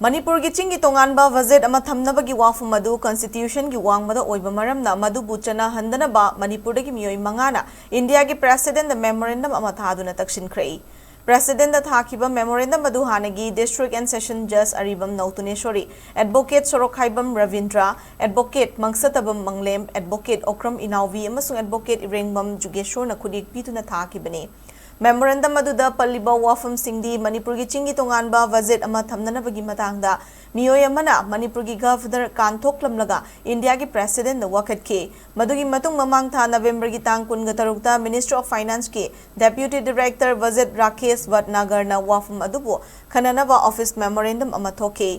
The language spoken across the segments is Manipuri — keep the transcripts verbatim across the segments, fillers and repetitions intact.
ꯃꯅꯤꯄꯨꯔꯒꯤ ꯆꯤꯡꯒꯤ ꯇꯣꯉꯥꯟꯕ ꯕꯖꯦꯠ ꯑꯃ ꯊꯝꯅꯕꯒꯤ ꯋꯥꯐꯝ ꯑꯗꯨ ꯀꯟꯁꯇꯤꯇ꯭ꯌꯨꯁꯟꯒꯤ ꯋꯥꯡꯃꯗ ꯑꯣꯏꯕ ꯃꯔꯝꯅ ꯃꯗꯨꯕꯨ ꯆꯠꯅꯍꯟꯗꯅꯕ ꯃꯅꯤꯄꯨꯔꯗꯒꯤ ꯃꯤꯑꯣꯏ ꯃꯉꯥꯅ ꯏꯟꯗꯤꯌꯥꯒꯤ ꯄ꯭ꯔꯦꯁꯤꯗꯦꯟꯗ ꯃꯦꯃꯣꯔꯦꯟꯗꯝ ꯑꯃ ꯊꯥꯗꯨꯅ ꯇꯛꯁꯤꯟꯈ꯭ꯔꯦ꯫ ꯄ꯭ꯔꯦꯁꯤꯗꯦꯟꯗ ꯊꯥꯈꯤꯕ ꯃꯦꯃꯣꯔꯦꯟꯗꯝ ꯑꯗꯨ ꯍꯥꯟꯅꯒꯤ ꯗꯤꯁꯇ꯭ꯔꯤꯛ ꯑꯦꯟ ꯁꯦꯁꯟ ꯖꯖ ꯑꯔꯤꯕꯝ ꯅꯧꯇꯨꯅꯦꯁꯣꯔꯤ, advocate Sorokhaibam Rabindra, advocate Mangsatabam Manglem, advocate Okram Inaobi ꯑꯃꯁꯨꯡ ꯑꯦꯗꯚꯣꯀꯦꯠ ꯏꯔꯦꯡꯕꯝ ꯖꯨꯒꯦꯁꯣꯔꯅ ꯈꯨꯠꯏ ꯄꯤꯗꯨꯅ ꯊꯥꯈꯤꯕꯅꯤ꯫ ꯃꯦꯃꯣꯔꯦꯟꯗꯝ ꯑꯗꯨꯗ ꯄꯜꯂꯤꯕ ꯋꯥꯐꯝꯁꯤꯡꯗꯤ ꯃꯅꯤꯄꯨꯔꯒꯤ ꯆꯤꯡꯒꯤ ꯇꯣꯉꯥꯟꯕ ꯕꯖꯦꯠ ꯑꯃ ꯊꯝꯅꯅꯕꯒꯤ ꯃꯇꯥꯡꯗ ꯃꯤꯑꯣꯏ ꯑꯃꯅ ꯃꯅꯤꯄꯨꯔꯒꯤ ꯒꯚꯔꯅꯔ ꯀꯥꯟꯊꯣꯛꯂꯝꯂꯒ ꯏꯟꯗꯤꯌꯥꯒꯤ ꯄ꯭ꯔꯦꯁꯤꯗꯦꯟꯗ ꯋꯥꯀꯠꯈꯤ꯫ ꯃꯗꯨꯒꯤ ꯃꯇꯨꯡ ꯃꯃꯥꯡ ꯊꯥ ꯅꯕꯦꯝꯕꯔꯒꯤ ꯇꯥꯡ ꯀꯨꯟꯒ ꯇꯔꯨꯛꯇ ꯃꯤꯅꯤꯁꯇ꯭ꯔꯤ ꯑꯣꯐ ꯐꯥꯏꯅꯥꯟꯁꯀꯤ ꯗꯦꯄ꯭ꯌꯨꯇꯤ ꯗꯤꯔꯦꯛꯇꯔ ꯕꯖꯦꯠ ꯔꯥꯀꯦꯁ ꯚꯠꯅꯥꯒꯔꯅ ꯋꯥꯐꯝ ꯑꯗꯨꯕꯨ ꯈꯟꯅꯅꯕ ꯑꯣꯐꯤꯁ ꯃꯦꯃꯣꯔꯦꯟꯗꯝ ꯑꯃ ꯊꯣꯛꯈꯤ꯫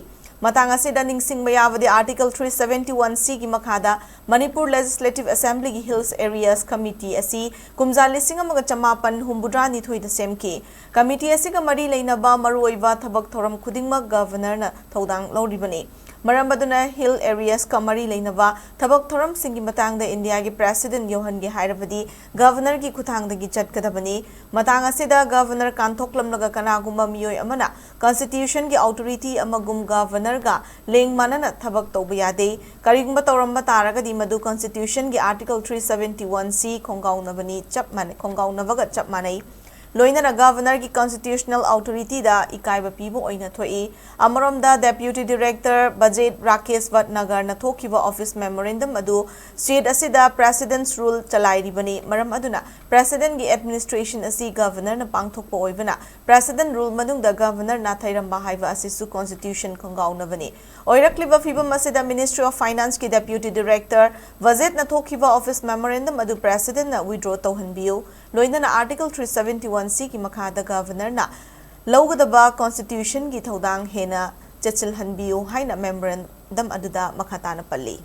ꯃꯇꯥꯡ ꯑꯁꯤꯗ ꯅꯤꯡꯁꯤꯡꯕ ꯌꯥꯕꯗꯤ ꯑꯥꯔꯇꯤꯀꯜ ꯊ꯭ꯔꯤ ꯁꯚꯦꯟꯇꯤ ꯋꯥꯟ ꯁꯤꯒꯤ ꯃꯈꯥꯗ ꯃꯅꯤꯄꯨꯔ ꯂꯦꯖꯤꯁꯂꯦꯇꯤꯚ ꯑꯦꯁꯦꯝꯕ꯭ꯂꯤꯒꯤ ꯍꯤꯜꯁ ꯑꯦꯔꯤꯌꯥꯁ ꯀꯃꯤꯇꯤ ꯑꯁꯤ ꯀꯨꯝꯖꯥ ꯂꯤꯁꯤꯡ ꯑꯃꯒ ꯆꯃꯥꯄꯟ ꯍꯨꯝꯐꯨꯇꯔꯥ ꯅꯤꯊꯣꯏꯗ ꯁꯦꯝꯈꯤ꯫ ꯀꯃꯤꯇꯤ ꯑꯁꯤꯒ ꯃꯔꯤ ꯂꯩꯅꯕ ꯃꯔꯨꯑꯣꯏꯕ ꯊꯕꯛ ꯊꯧꯔꯝ ꯈꯨꯗꯤꯡꯃꯛ ꯒꯚꯔꯅꯔꯅ ꯊꯧꯗꯥꯡ ꯂꯧꯔꯤꯕꯅꯤ꯫ ꯃꯔꯝ ꯑꯗꯨꯅ ꯍꯤꯜ ꯑꯦꯔꯤꯌꯥꯁꯀ ꯃꯔꯤ ꯂꯩꯅꯕ ꯊꯕꯛ ꯊꯧꯔꯝꯁꯤꯡꯒꯤ ꯃꯇꯥꯡꯗ ꯏꯟꯗꯤꯌꯥꯒꯤ ꯄ꯭ꯔꯦꯁꯤꯗꯦꯟ ꯌꯧꯍꯟꯒꯦ ꯍꯥꯏꯔꯕꯗꯤ ꯒꯚꯔꯅꯔꯒꯤ ꯈꯨꯠꯊꯥꯡꯗꯒꯤ ꯆꯠꯀꯗꯕꯅꯤ꯫ ꯃꯇꯥꯡ ꯑꯁꯤꯗ ꯒꯚꯔꯅꯔ ꯀꯥꯟꯊꯣꯛꯂꯝꯂꯒ ꯀꯅꯥꯒꯨꯝꯕ ꯃꯤꯑꯣꯏ ꯑꯃꯅ ꯀꯟꯁꯇꯤꯇ꯭ꯌꯨꯁꯟꯒꯤ ꯑꯣꯊꯣꯔꯤꯇꯤ ꯑꯃꯒꯨꯝ ꯒꯚꯔꯅꯔꯒ ꯂꯦꯡ ꯃꯥꯟꯅꯅ ꯊꯕꯛ ꯇꯧꯕ ꯌꯥꯗꯦ꯫ ꯀꯔꯤꯒꯨꯝꯕ ꯇꯧꯔꯝꯕ ꯇꯥꯔꯒꯗꯤ ꯃꯗꯨ ꯀꯟꯁꯇꯤꯇ꯭ꯌꯨꯁꯟꯒꯤ ꯑꯥꯔꯇꯤꯀꯜ ꯊ꯭ꯔꯤ ꯁꯚꯦꯟꯇꯤ ꯋꯥꯟ ꯁꯤ ꯈꯣꯡꯒꯥꯎꯅꯕꯅꯤ ꯆꯞ ꯃꯥꯟꯅꯩ, ꯈꯣꯡꯒꯥꯎꯅꯕꯒ ꯆꯞ ꯃꯥꯟꯅꯩ꯫ ꯂꯣꯏꯅꯅ ꯒꯚꯔꯅꯔꯒꯤ ꯀꯟꯁꯇꯤꯇ꯭ꯌꯨꯁꯅꯦꯜ ꯑꯣꯊꯣꯔꯤꯇꯤꯗ ꯏꯀꯥꯏꯕ ꯄꯤꯕ ꯑꯣꯏꯅ ꯊꯣꯛꯏ꯫ ꯑꯃꯔꯣꯝꯗ ꯗꯦꯄ꯭ꯌꯨꯇꯤ ꯗꯤꯔꯦꯛꯇꯔ ꯕꯖꯦꯠ ꯔꯥꯀꯦꯁ ꯚꯠꯅꯥꯒꯔꯅ ꯊꯣꯛꯈꯤꯕ ꯑꯣꯐꯤꯁ ꯃꯦꯃꯣꯔꯦꯟꯗꯝ ꯑꯗꯨ ꯁ꯭ꯇꯦꯠ ꯑꯁꯤꯗ ꯄ꯭ꯔꯦꯁꯤꯗꯦꯟꯁ ꯔꯨꯜ ꯆꯂꯥꯏꯔꯤꯕꯅꯤ꯫ ꯃꯔꯝ ꯑꯗꯨꯅ ꯄ꯭ꯔꯦꯁꯤꯗꯦꯟꯒꯤ ꯑꯦꯗꯃꯤꯅꯤꯁꯇ꯭ꯔꯦꯁꯟ ꯑꯁꯤ ꯒꯚꯔꯅꯔꯅ ꯄꯥꯡꯊꯣꯛꯄ ꯑꯣꯏꯕꯅ ꯄ꯭ꯔꯦꯁꯤꯗꯦꯟ ꯔꯨꯜ ꯃꯅꯨꯡꯗ ꯒꯚꯔꯅꯔ ꯅꯥꯊꯩꯔꯝꯕ ꯍꯥꯏꯕ ꯑꯁꯤꯁꯨ ꯀꯟꯁꯇꯤꯇ꯭ꯌꯨꯁꯟ ꯈꯣꯡꯒꯥꯎꯅꯕꯅꯤ꯫ ꯑꯣꯏꯔꯛꯂꯤꯕ ꯐꯤꯕꯝ ꯑꯁꯤꯗ ꯃꯤꯅꯤꯁꯇ꯭ꯔꯤ ꯑꯣꯐ ꯐꯥꯏꯅꯥꯟꯁꯀꯤ ꯗꯦꯄ꯭ꯌꯨꯇꯤ ꯗꯤꯔꯦꯛꯇꯔ ꯕꯖꯦꯠꯅ ꯊꯣꯛꯈꯤꯕ ꯑꯣꯐꯤꯁ ꯃꯦꯃꯣꯔꯦꯟꯗꯝ ꯑꯗꯨ ꯄ꯭ꯔꯦꯁꯤꯗꯦꯟꯅ ꯋꯤꯗ꯭ꯔꯣ ꯇꯧꯍꯟꯕꯤꯌꯨ꯫ ꯂꯣꯏꯅꯅ ꯑꯥꯔꯇꯤꯀꯜ ꯊ꯭ꯔꯤ ꯁꯚꯦꯟꯇꯤ ꯋꯥꯟ ꯁꯤꯒꯤ ꯃꯈꯥꯗ ꯒꯚꯔꯅꯔꯅ ꯂꯧꯒꯗꯕ ꯀꯟꯁꯇꯤꯇ꯭ꯌꯨꯁꯟꯒꯤ ꯊꯧꯗꯥꯡ ꯍꯦꯟꯅ ꯆꯦꯠꯁꯤꯜꯍꯟꯕꯤꯌꯨ ꯍꯥꯏꯅ ꯃꯦꯃꯣꯔꯦꯟꯗꯝ ꯑꯗꯨꯗ ꯃꯈꯥ ꯇꯥꯅ ꯄꯜꯂꯤ꯫